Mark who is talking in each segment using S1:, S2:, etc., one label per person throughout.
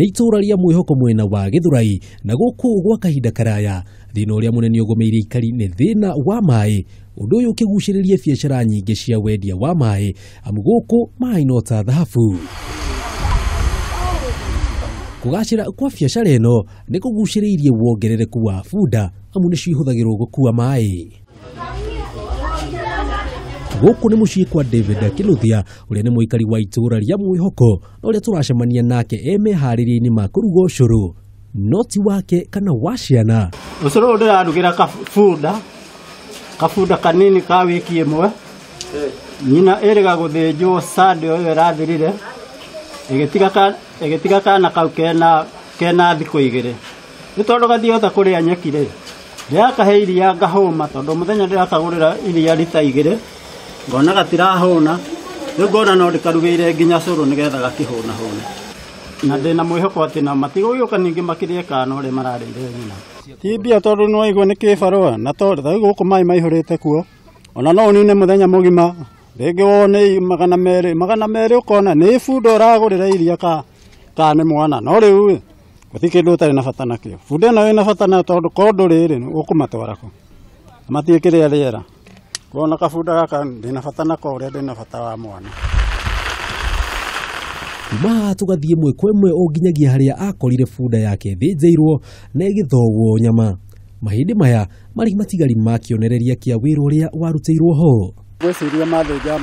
S1: Nĩ itũũra rĩa Mwĩhoko mwena wa Gĩthũrai, na gũkũ gwa kahinda karaya thĩna ũrĩa mũnene ũgũmĩire aikari nĩ thĩna wa maĩ. Ũndũ ũyũ ũkĩgucĩrĩria biacara nyingĩ cia wendia wa maĩ, amu gũkũ maĩ no ta thahabu. Kũgacĩra kwa biacara ĩno nĩ kũgucĩrĩirie wongerereku wa bunda, amu nĩcio ihũthagĩrwo gũkua maĩ. Gũkũ nĩ mũciĩ kwa David Kinuthia, ũrĩa nĩ mũikari wa itũũra rĩa Mwĩhoko, na ũrĩa tũracemania nake e meharĩria-inĩ ma kũruga ũcũrũ, no ti wake kana wa ciana.
S2: Ũcũrũ ũyũ ndĩrarugĩra kabunda, kabunda kanini ka wiki ĩmwe. Nyina ĩrĩga gũthĩnjwo Sunday ĩyo ĩrathirire, ĩgĩtiga kana kau kena thikũ igĩrĩ. Nĩ tondũ gathiota kũrĩa nyeki rĩ, ndĩrakahe iria ngahũma, tondũ mũthenya ndĩrakagũrĩra iria rita igĩrĩ, ngona gatirahũna, rĩu ngona no ndĩkarugĩire nginya cũrũ nĩgetha gakĩhũnahũne. Na ndĩna mwĩhoko atĩ na matigũgĩũka ningĩ makĩrĩe kana ũrĩa mararĩire nyina. Ti mbia tondũ nĩ waigua nĩ kĩbarũa, na tondũ ta rĩu gũkũ maĩ maihũrĩte kuo, ona no ũnine mũthenya mũgima, rĩngĩ wone 200, 200 ũkona nĩ bunda ũragũrĩra iria ka nĩ mwana. No rĩu gũtirĩ kĩndũ ũtarĩ na bata nakĩo. Bunda ĩno ĩna bata nayo tondũ korwo ndũrĩ rĩ, ũkũmatwara kũ? Matiĩkĩrĩa rĩera. Kuona kabunda gaka ndĩna bata nako ũrĩa ndĩna bata wa mwana.
S1: Kuma haha tũgathiĩ ĩmwe kwa ĩmwe o nginyagia harĩa akorire bunda yake ĩthĩnjĩirwo na ĩgĩthogwo nyama. Mahĩndĩ maya marĩ matigari ma kĩonereria kĩa wĩra ũrĩa warutĩirwo ho.
S2: Ngwĩciria mathĩnja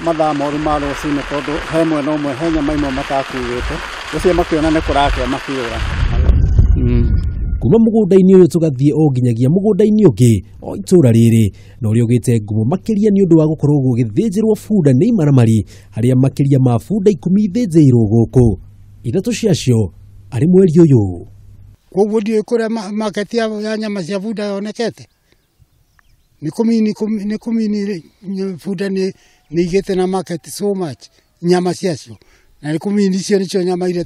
S2: mathaa moru ma rũcinĩ, tondũ he mwena ũmwe he nyama imwe matakuĩte, ũcio makĩona nĩ kũrakĩa makĩũra.
S1: Kuma mũgũnda-inĩ ũyũ tũgathiĩ o nginyagia mũgũnda-inĩ ũngĩ o itũũra rĩrĩ, na ũrĩa ũgĩte ngumo makĩria nĩ ũndũ wa gũkorwo gũgĩthĩnjĩrwo bunda nĩ imaramari, harĩa makĩria ma bunda 10 ithĩnjĩirwo gũkũ, 3 ciacio arĩ mweri ũyũ.
S3: Koguo ndiũĩ kũrĩa market ya nyama cia bunda yonekete. Nĩ kũmini bunda nĩ igĩte na market so much nyama ciacio, na nĩ kũmini icio nĩcio nyama iria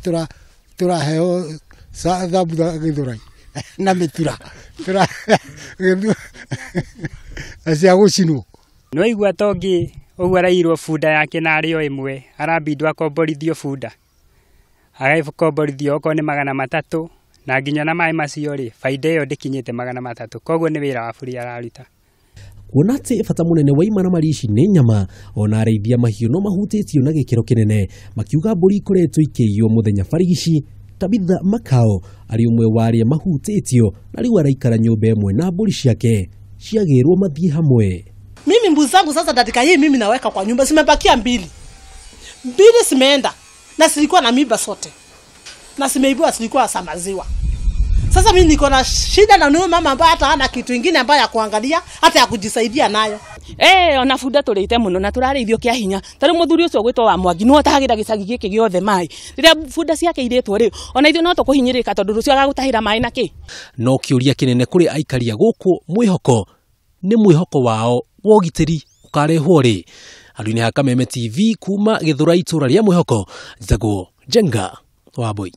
S3: tũraheo thambutha Gĩthũrai na mĩtura cia gũcinwo.
S4: Nĩ waigua ta ũngĩ ũguo araiyirwo bunda yake na arĩ o ĩmwe, arambindwo akomborithio bunda, agakomborithio okorwo nĩ 300, na nginya na maĩ macio rĩ, baida ĩyo ndĩkinyĩte 300, koguo nĩ wĩra wa buri araruta.
S1: Kuona atĩ bata mũnene wa imaramari ici nĩ nyama, ona arĩithia mahiũ no mahutĩtio na gĩkĩro kĩnene, makiuga mbũri ikoretwo ikĩiywo mũthenya barigici. Tabitha Makao arĩ ũmwe wa arĩa mahutĩtio na rĩu araikara nyũmba ĩmwe na mbũri ciake ciagĩrwo mathiĩ hamwe.
S5: Mimi mbuzi zangu sasa dakika hii mimi naweka kwa nyumba, zimebakia 2. 2 zimeenda na zilikuwa na mimba sote, na zimeibiwa, zilikuwa za maziwa. Sasa mimi niko na shida na huyu mama ambaye hata hana kitu kingine ambaye ya kuangalia, hata ya kujisaidia nayo.
S6: Ona bunda tũrĩte mũno na tũrarĩithio kĩa hinya. Ta rĩu mũthuri ũcio ũgwĩtwo wa Mwangi nĩwe ũtahagĩra gĩcagi gĩkĩ gĩothe maĩ. Rĩrĩa bunda ciake irĩtwo rĩ, ona ithuĩ no tũkũhinyĩrĩrĩka tondũ rũciũ agagũtahĩra maĩ na kĩ?
S1: No kĩũria kĩnene kũrĩ aikari a gũkũ Mwĩhoko nĩ mwĩhoko wao wa ũgitĩri ũkarehwo rĩ. Handũ-inĩ ha Kameme TV kuma Gĩthũrai itũũra rĩa Mwĩhoko, njĩtagwo Njenga wa Mbui.